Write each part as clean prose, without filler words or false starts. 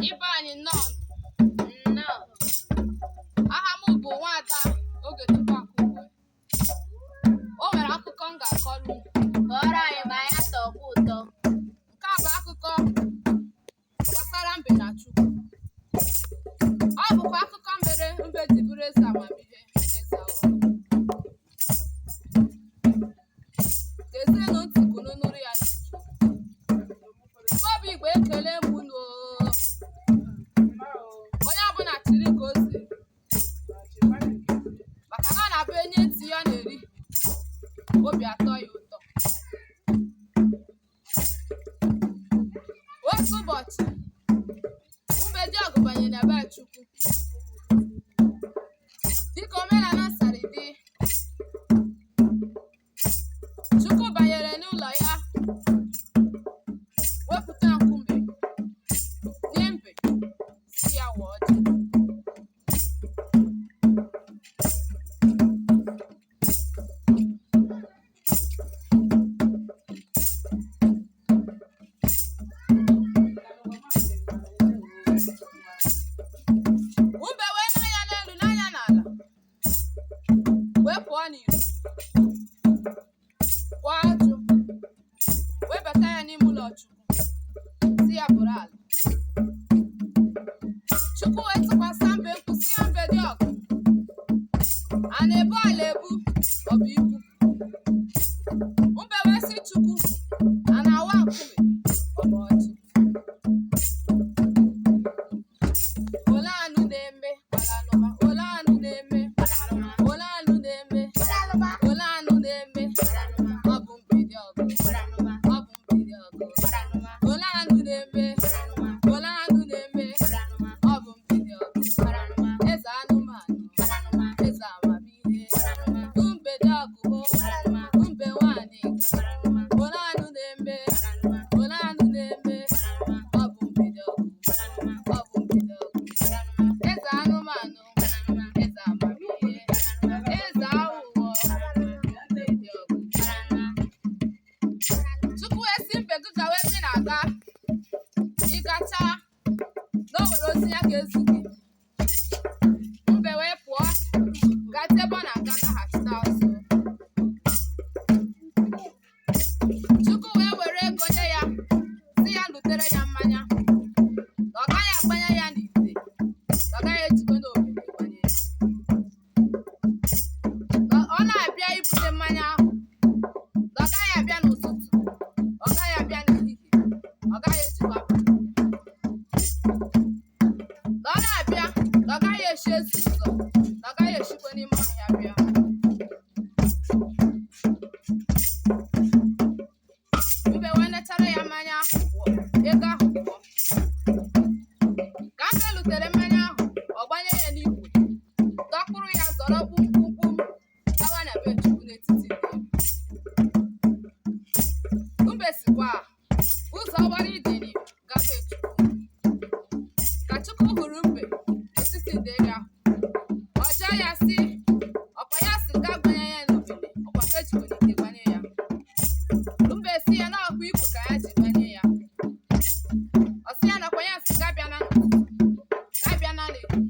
Ibe anyị nnọọ. Nnọọ. Aha m bụ Nwaada Ogechukwu Akụbue. O nwere akụkọ m ga-akọrọ unu. Kọọrọ anyị ma ya tọkwa ụtọ. Nke a bụ akụkọ gbasara mbe na Chukwu. Ọ bụkwa akụkọ mere mbe ji bụrụ eze amamihe na eze aghụghọ. Gezienụ ntị ka unu nụrụ ya n'uju. Igbo bụ Igbo, ekele m unu oo. Onye ọbụla chiri ka o si, maka na ọ na-abụ enye ntị ya na-eri, obi atọ ya ụtọ. Otu ụbọchị, Mbediọgụ banyere na be Chukwu. Dịka omenala siri dị, Chukwu banyere n'ụlọ ya, wepụta nkume nye mbe, si ya waa ọjị. Mbe wee n'anya n'elu, n'anya n'ala, wee pụọ n'iro, kwaa ajụ, wee bata ya n'ime ụlọ Chukwu, si ya bụrụ ala. Chukwu wee tụkwasị mbe mkpu, si ya, Mbediọgụ, a na-ebu ala ebu, ọ bụ ibu? Mbe wee sị Chukwu, a na-awa nkume, ọ bụ ọjị? Ole anụ na-eme kpalalụma, ole anụ na-eme, ole anụ na-eme, ole anụ na-eme, ọ bụ Mbediọgụ, ọ bụ Mbediọgụ. Ole anụ na-eme, ole anụ na-eme, ọ bụ Mbediọgụ. Eze anụmanụ, eze amamihe, Mbediọgụ bụ mbe nwaanyị. Ole anụ na-eme, ole anụ na-eme, ọ bụ Mbediọgụ, ọ bụ Mbediọgụ. Eze anụmanụ, eze amamihe, eze aghụghọ, Mbediọgụ. Chukwu esi mbe gị gawa ebe ị na-aga, ị gachaa na o nwere ozi ya ga-ezu gị. Mbe wee pụọ gata ebe ọ na-aga, naghachite azụ. Chukwu wee were ego nye ya, si ya lutere ya mmanya, na ọ gaghị agbanye ya n'ite, na ọ gaghị ejikwa n'omimi gbanye ya. Na ọ na-abịa ibute mmanya ahụ, na ọ gaghị abịa n'ụtụtụ, ọ gaghị abịa n'ehihie, ọ gaghị ejikwa abalị. Na ọ na-abịa, na ọ gaghị esi ezi ụzọ, na ọ gaghị esikwa n'ime ọhịa bịa. Mbe wee nechara ya mmanya ahụ pụọ, ego ahụ pụọ. Ka mbe lutere mmanya ahụ, ọ gbanye ya n'ikwe, dọkpụrụ ya, zọrọ kpumkpumkpum gawa na be Chukwu n'etiti ndị. Mbe sikwa ụzọ gbara idini gaba Chukwu. Ka Chukwu hụrụ mbe n'etiti nderi ahụ, ọ jụọ ya sị, ọkwa ya si ga gbanye ya n'obele, ọkwa ka ejikwa n'ite gbanye ya? Mbe si ya na ọkwa ikwe ka ya ji gbanye ya. Ọ sị ya na ọkwa ya si ga bịa na n'ụtụtụ, ga bịa na n'ehihie,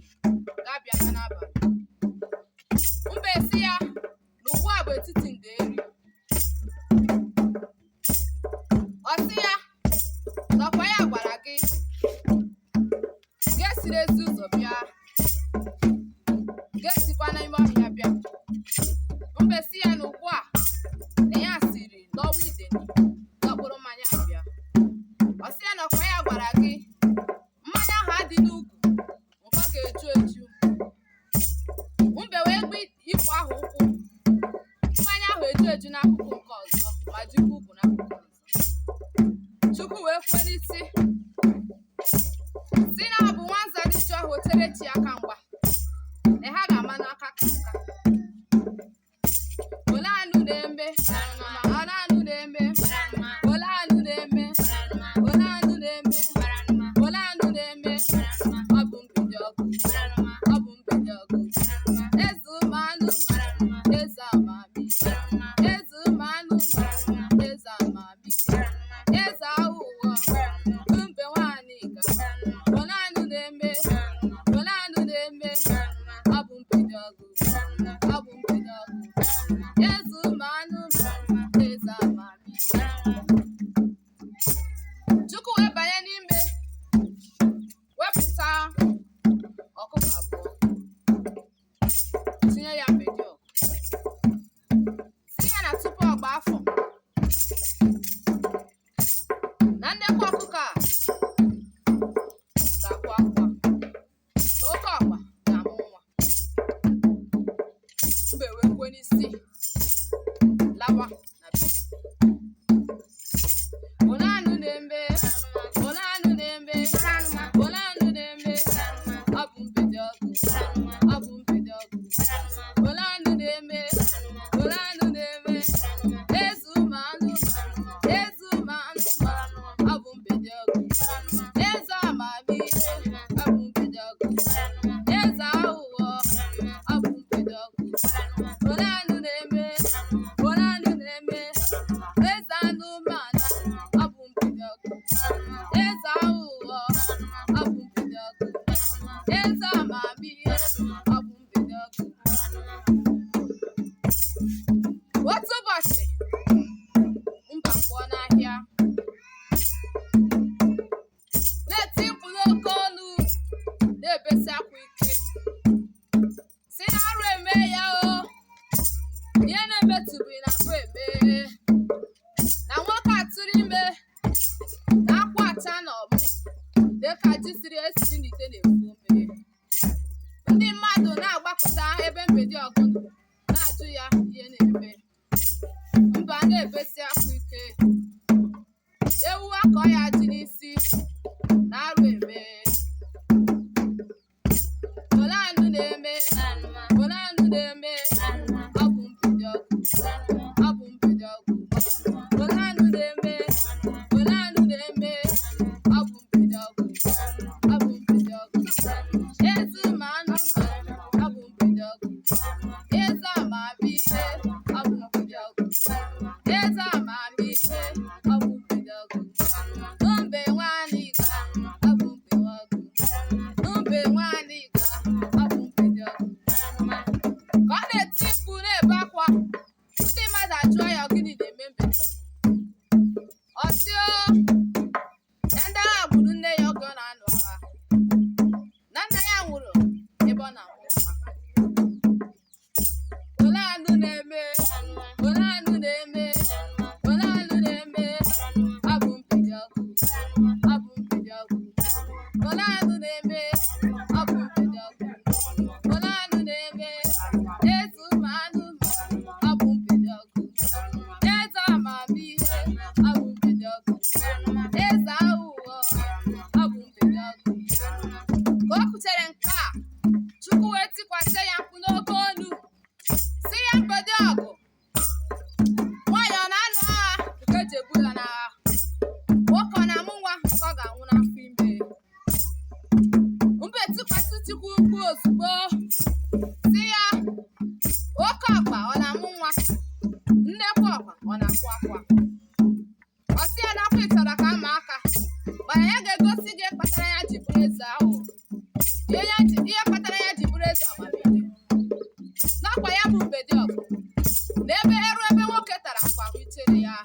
ga bịa na n'abalị. Mbe si ya na ugbu a bụ etiti nderi. Ọ sị ya na ọkwa ya gwara gị ga-esiri ezi ụzọ bịa, ga-esikwa n'ime ọhịa bịa. Mbe si ya na ugbu a na ya siri n'ọwa ideni dọkpụrụ mmanya bịa. Ọ sị ya na ọkwa ya gwara gị mmanya ahụ adị n'ugwu, nke ọ ga-eju eju. Mbe wee gba ikwe ahụ ụkwụ, mmanya ahụ eju eju n'akụkụ nke ọzọ, ma jikwa ugwu n'akụkụ ọzọ. Chukwu wee kwee n'isi si na ọ bụ nwanza dị jụ ahụ chere chi aka mgba, na ha ga-ama n'aka ka nka. Ole anụ na-eme, ole anụ na-eme, ole anụ na-eme, ole anụ na-eme, ole anụ na-eme, ọ bụ Mbediọgụ, ọ bụ Mbediọgụ. Eze ụmụ anụ, eze amamihe, eze ụmụ anụ. Eze amamihe, eze aghụghọ, mbe nwaanyị ga, ole anụ na-eme, ole anụ na-eme, ọ bụ mbedo ọgụ, ọ bụ mbedo ọgụ, eze ụmụ anụmanụ, eze amamihe. Chukwu wee banye n'ime wepụta ọkụkọ abụọ tinye ya mbedo ọgụ, si ya na tupu ọ gbaa afọ na nnekwu ọkụkọ a ga-akwa akwa na oke ọkpa ga-amụ nwa. Mbe wee kwee n'isi lawa na be ya. Ole anụ na-eme, ole anụ na-eme, ole anụ na-eme, ọ bụ mbedo ọgụ, ọ bụ mbedo ọgụ. Ole anụ na-eme, ole anụ na-eme, eze ụmụ anụmanụ, eze ụmụ anụmanụ, ọ bụ mbedo ọgụ. Eze amamihe, ọ bụ mbedo ọgụ. Eze aghụghọ, ọ bụ mbedo ọgụ. Ole anụ na-eme, ole anụ na-eme, eze anụmanụ, ọ bụ mbedo ọgụ. Eze aghụghọ, ọ bụ mbedo ọgụ. Eze amamihe, ọ bụ mbedo ọgụ. Otu ụbọchị, mba pụọ n'ahịa na-eti mkpu n'oke olu, na-ebesi akwa ike, si na arụ eme ya o, ihe na-emetụbeghị na mbụ eme, na nwoke a tụrụ ime na akwa acha na ọmụ dịka ji siri esiri n'ite na-efu ome. Ndị mmadụ na-agbakọta ebe mgbede ọgụ nọ na-ajụ ya ihe na-eme. Mba na-ebesi akwa ike, ewu akọ ya ji n'isi na arụ eme. Ole anụ na-eme, ole anụ na-eme, ọ bụ mbedo ọgụ, ọ bụ mbedo ọgụ. Ole anụ na-eme, ole anụ na-eme, ọ bụ mbedo ọgụ, ọ bụ mbedo ọgụ. Eze ụmụ anụmanụ, ọ bụ mbedo ọgụ. Eze amamihe, ọ bụ mbedo ọgụ. Eze amamihe, ọ bụ mbedo ọgụ. Mbe nwaanyị ga, ọ bụ mbe ọgụ. Mbe nwaanyị ga, ọ bụ mbedo ọgụ. Ka ọ na-eti mkpu na-ebe akwa, ndị mmadụ ajụọ ya gịnị na-eme mbedo ọgụ. Ọ sị o, na ndị agha gburu nne ya oge ọ na-anụ agha, na nna ya nwụrụ ebe ọ na-amụ nwa. Ole anụ na-eme, ole anụ na-eme, ole anụ na-eme, ọ bụ mbedo ọgụ, ọ bụ mbedo ọgụ. Ole anụ na-eme, ọ bụ mbedo ọgụ. Ole anụ na-eme, eze ụmụ anụmanụ, ọ bụ mbedo ọgụ. Eze amamihe, ọ bụ mbedo ọgụ. Eze aghụghọ, ọ bụ mbedo ọgụ. Ka o kwuchere nke a, Chukwu wee tikwasị ya mkpu n'oke olu, sị ya mbedo ọgụ, nwaanyị ọ na-anụ agha nke eji ebu ya n'agha, nwoke ọ na-amụ nwa nke ọ ga-anwụ n'afọ ime. Mbe tikwasị Chukwu mkpu ozugbo, sị ya oke ọkpa ọ na-amụ nwa, nnekwu ọkpa ọ na-akwa akwa. Ọ sị ya na akwa ịchara ka ama aka, mana ya ga-egosi gị kpatara ya ji bụrụ eze aghụghọ, ihe kpatara ya ji bụrụ eze amamihe. N'ọkwa ya bụ mbedo ọgụ, na ebe eru ebe nwoke tara akwa ahụ ichere ya,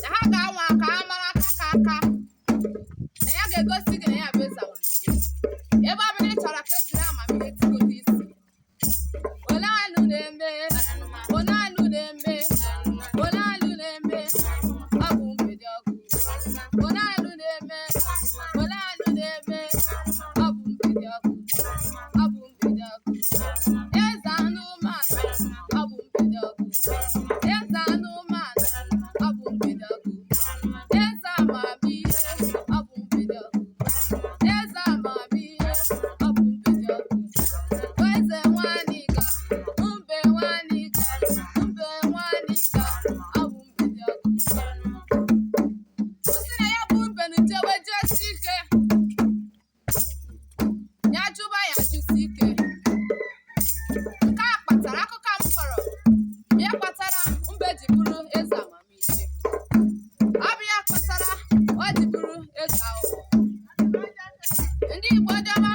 na ha ga-anwa ka ha mara aka ka aka, na ya ga-egosi gị na ya bụ eze amamihe. Ebe ọ bụla ị chọrọ ka ejiri amamihe tikọta isi. Ole anụ na-eme, ole anụ na-eme, ole anụ na-eme, ọ bụ mbedo ọgụ. Ole anụ na-eme, ole anụ na-eme, ọ bụ mbedo ọgụ, ọ bụ mbedo ọgụ. Eze anụmanụ, ọ bụ mbedo ọgụ. Eze anụmanụ, ọ bụ mbedo ọgụ. Eze Ndị Igbo ndị ọma.